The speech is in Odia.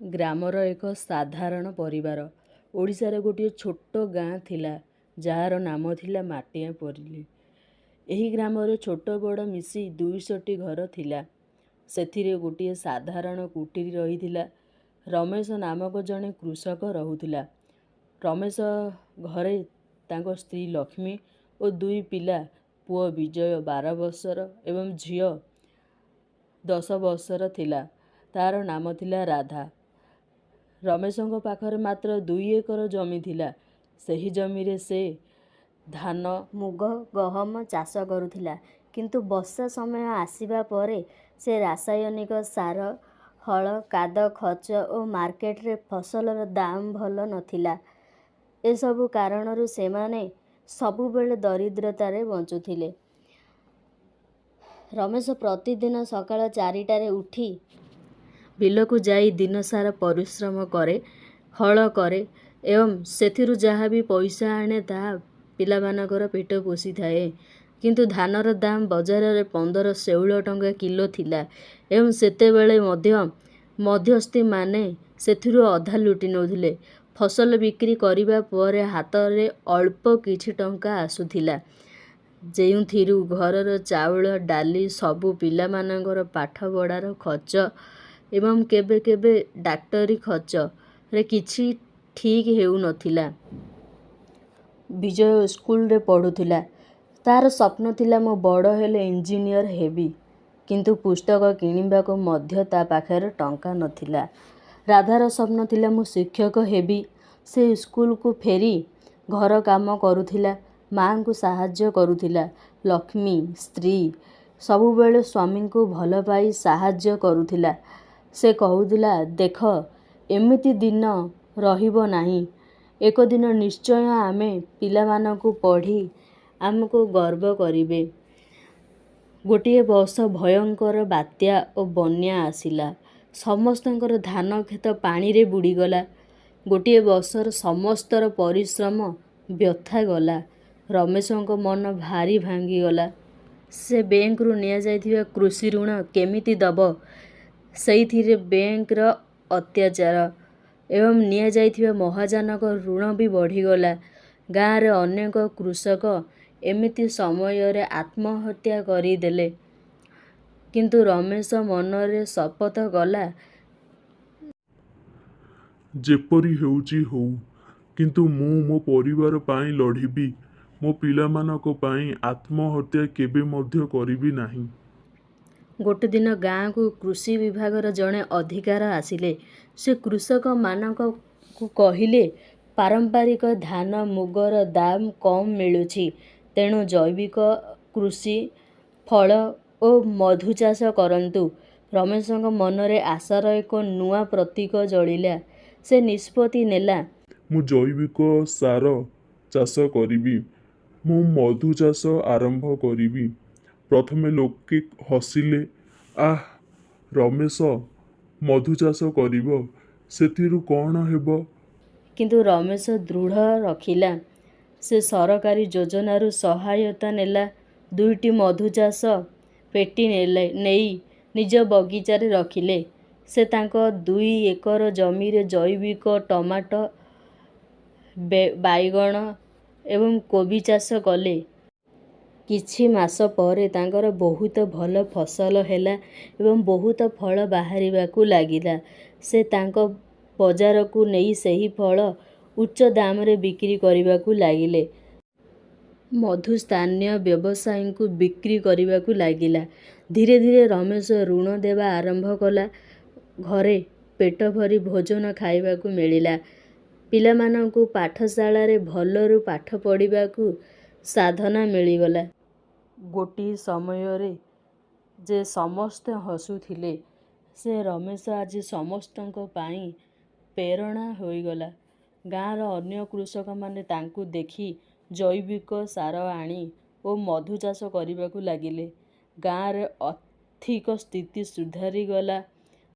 ଗ୍ରାମର ଏକ ସାଧାରଣ ପରିବାର। ଓଡ଼ିଶାର ଗୋଟିଏ ଛୋଟ ଗାଁ ଥିଲା, ଯାହାର ନାମ ଥିଲା ମାଟିଆପଲ୍ଲୀ। ଏହି ଗ୍ରାମରେ ଛୋଟ ବଡ଼ ମିଶି 200ଟି ଘର ଥିଲା। ସେଥିରେ ଗୋଟିଏ ସାଧାରଣ କୁଟୀର ରହିଥିଲା। ରମେଶ ନାମକ ଜଣେ କୃଷକ ରହୁଥିଲା। ରମେଶ ଘରେ ତାଙ୍କ ସ୍ତ୍ରୀ ଲକ୍ଷ୍ମୀ ଓ ଦୁଇ ପିଲା, ପୁଅ ବିଜୟ 12 ବର୍ଷର ଏବଂ ଝିଅ 10 ବର୍ଷର ଥିଲା। ତା'ର ନାମ ଥିଲା ରାଧା। ରମେଶଙ୍କ ପାଖରେ ମାତ୍ର 2 ଏକର ଜମି ଥିଲା। ସେହି ଜମିରେ ସେ ଧାନ, ମୁଗ, ଗହମ ଚାଷ କରୁଥିଲା। କିନ୍ତୁ ବର୍ଷା ସମୟ ଆସିବା ପରେ ସେ ରାସାୟନିକ ସାର, ହଳ, କାଦ ଖର୍ଚ୍ଚ ଓ ମାର୍କେଟରେ ଫସଲର ଦାମ ଭଲ ନଥିଲା। ଏସବୁ କାରଣରୁ ସେମାନେ ସବୁବେଳେ ଦରିଦ୍ରତାରେ ବଞ୍ଚୁଥିଲେ। ରମେଶ ପ୍ରତିଦିନ ସକାଳ 4ଟାରେ ଉଠି ବିଲକୁ ଯାଇ ଦିନସାରା ପରିଶ୍ରମ କରେ, ହଳ କରେ ଏବଂ ସେଥିରୁ ଯାହା ବି ପଇସା ଆଣେ ତାହା ପିଲାମାନଙ୍କର ପେଟ ପୋଷିଥାଏ। କିନ୍ତୁ ଧାନର ଦାମ ବଜାରରେ 15 16 ଟଙ୍କା କିଲୋ ଥିଲା ଏବଂ ସେତେବେଳେ ମଧ୍ୟ ମଧ୍ୟସ୍ଥିମାନେ ସେଥିରୁ ଅଧା ଲୁଟି ନେଉଥିଲେ। ଫସଲ ବିକ୍ରି କରିବା ପରେ ହାତରେ ଅଳ୍ପ କିଛି ଟଙ୍କା ଆସୁଥିଲା, ଯେଉଁଥିରୁ ଘରର ଚାଉଳ, ଡାଲି, ସବୁ ପିଲାମାନଙ୍କର ପାଠପଢ଼ାର ଖର୍ଚ୍ଚ ଏବଂ କେବେ କେବେ ଡାକ୍ତରୀ ଖର୍ଚ୍ଚରେ କିଛି ଠିକ୍ ହେଉନଥିଲା। ବିଜୟ ସ୍କୁଲରେ ପଢ଼ୁଥିଲା। ତା'ର ସ୍ୱପ୍ନ ଥିଲା, ମୁଁ ବଡ଼ ହେଲେ ଇଞ୍ଜିନିୟର ହେବି। କିନ୍ତୁ ପୁସ୍ତକ କିଣିବାକୁ ମଧ୍ୟ ତା' ପାଖରେ ଟଙ୍କା ନଥିଲା। ରାଧାର ସ୍ୱପ୍ନ ଥିଲା, ମୁଁ ଶିକ୍ଷକ ହେବି। ସେ ସ୍କୁଲରୁ ଫେରି ଘର କାମ କରୁଥିଲା, ମାଆଙ୍କୁ ସାହାଯ୍ୟ କରୁଥିଲା। ଲକ୍ଷ୍ମୀ, ସ୍ତ୍ରୀ, ସବୁବେଳେ ସ୍ୱାମୀଙ୍କୁ ଭଲପାଇ ସାହାଯ୍ୟ କରୁଥିଲା। ସେ କହୁଥିଲା, ଦେଖ, ଏମିତି ଦିନ ରହିବ ନାହିଁ। ଏକଦିନ ନିଶ୍ଚୟ ଆମ ପିଲାମାନେ ପଢ଼ି ଆମକୁ ଗର୍ବ କରିବେ। ଗୋଟିଏ ବର୍ଷ ଭୟଙ୍କର ବାତ୍ୟା ଓ ବନ୍ୟା ଆସିଲା। ସମସ୍ତଙ୍କର ଧାନକ୍ଷେତ ପାଣିରେ ବୁଡ଼ିଗଲା। ଗୋଟିଏ ବର୍ଷର ସମସ୍ତ ପରିଶ୍ରମ ବ୍ୟର୍ଥ ଗଲା। ରମେଶଙ୍କ ମନ ଭାରି ଭାଙ୍ଗିଗଲା। ସେ ବ୍ୟାଙ୍କରୁ ନେଇଥିବା କୃଷି ଋଣ କେମିତି ଦେବ, ସେଇଥିରେ ବ୍ୟାଙ୍କର ଅତ୍ୟାଚାର ଏବଂ ନେଇଥିବା ମହାଜନଙ୍କ ଋଣ ବି ବଢ଼ିଗଲା। ଗାଁର ଅନେକ କୃଷକ ଏମିତି ସମୟରେ ଆତ୍ମହତ୍ୟା କରିଦେଲେ। କିନ୍ତୁ ରମେଶ ମନରେ ଶପଥ କଲା, ଯେପରି ହେଉଛି ହେଉ, କିନ୍ତୁ ମୁଁ ମୋ ପରିବାର ପାଇଁ ଲଢ଼ିବି। ମୋ ପିଲାମାନଙ୍କ ପାଇଁ ଆତ୍ମହତ୍ୟା କେବେ ମଧ୍ୟ କରିବି ନାହିଁ। ଗୋଟେ ଦିନ ଗାଁକୁ କୃଷି ବିଭାଗର ଜଣେ ଅଧିକାରୀ ଆସିଲେ। ସେ କୃଷକମାନଙ୍କୁ କହିଲେ, ପାରମ୍ପରିକ ଧାନ, ମୁଗର ଦାମ କମ୍ ମିଳୁଛି। ତେଣୁ ଜୈବିକ କୃଷି, ଫଳ ଓ ମଧୁ ଚାଷ କରନ୍ତୁ। ରମେଶଙ୍କ ମନରେ ଆଶାର ଏକ ନୂଆ ପ୍ରତୀକ ଜଳିଲା। ସେ ନିଷ୍ପତ୍ତି ନେଲା, ମୁଁ ଜୈବିକ ସାର ଚାଷ କରିବି। ମୁଁ ମଧୁ ଚାଷ ଆରମ୍ଭ କରିବି। ପ୍ରଥମେ ଲୋକେ ହସିଲେ, ଆହା, ରମେଶ ମଧୁ ଚାଷ କରିବ? ସେଥିରୁ କ'ଣ ହେବ? କିନ୍ତୁ ରମେଶ ଦୃଢ଼ ରଖିଲା। ସେ ସରକାରୀ ଯୋଜନାରୁ ସହାୟତା ନେଲା। ଦୁଇଟି ମଧୁଚାଷ ପେଟି ନେଇ ନିଜ ବଗିଚାରେ ରଖିଲେ। ସେ ତାଙ୍କ 2 ଏକର ଜମିରେ ଜୈବିକ ଟମାଟୋ, ବାଇଗଣ ଏବଂ କୋବି ଚାଷ କଲେ। କିଛି ମାସ ପରେ ତାଙ୍କର ବହୁତ ଭଲ ଫସଲ ହେଲା ଏବଂ ବହୁତ ଫଳ ବାହାରିବାକୁ ଲାଗିଲା। ସେ ତାକୁ ବଜାରକୁ ନେଇ ସେହି ଫଳ ଉଚ୍ଚ ଦାମରେ ବିକ୍ରି କରିବାକୁ ଲାଗିଲେ। ମଧୁ ସ୍ଥାନୀୟ ବ୍ୟବସାୟୀଙ୍କୁ ବିକ୍ରି କରିବାକୁ ଲାଗିଲା। ଧୀରେ ଧୀରେ ରମେଶ ଋଣ ଦେବା ଆରମ୍ଭ କଲା। ଘରେ ପେଟ ଭରି ଭୋଜନ ଖାଇବାକୁ ମିଳିଲା। ପିଲାମାନଙ୍କୁ ପାଠଶାଳାରେ ଭଲରୁ ପାଠ ପଢ଼ିବାକୁ ସାଧନ ମିଳିଗଲା। ଗୋଟିଏ ସମୟରେ ଯେ ସମସ୍ତେ ହସୁଥିଲେ, ସେ ରମେଶ ଆଜି ସମସ୍ତଙ୍କ ପାଇଁ ପ୍ରେରଣା ହୋଇଗଲା। ଗାଁର ଅନ୍ୟ କୃଷକମାନେ ତାଙ୍କୁ ଦେଖି ଜୈବିକ ସାର ଆଣି ଓ ମଧୁ ଚାଷ କରିବାକୁ ଲାଗିଲେ। ଗାଁର ଆର୍ଥିକ ସ୍ଥିତି ସୁଧୁରିଗଲା।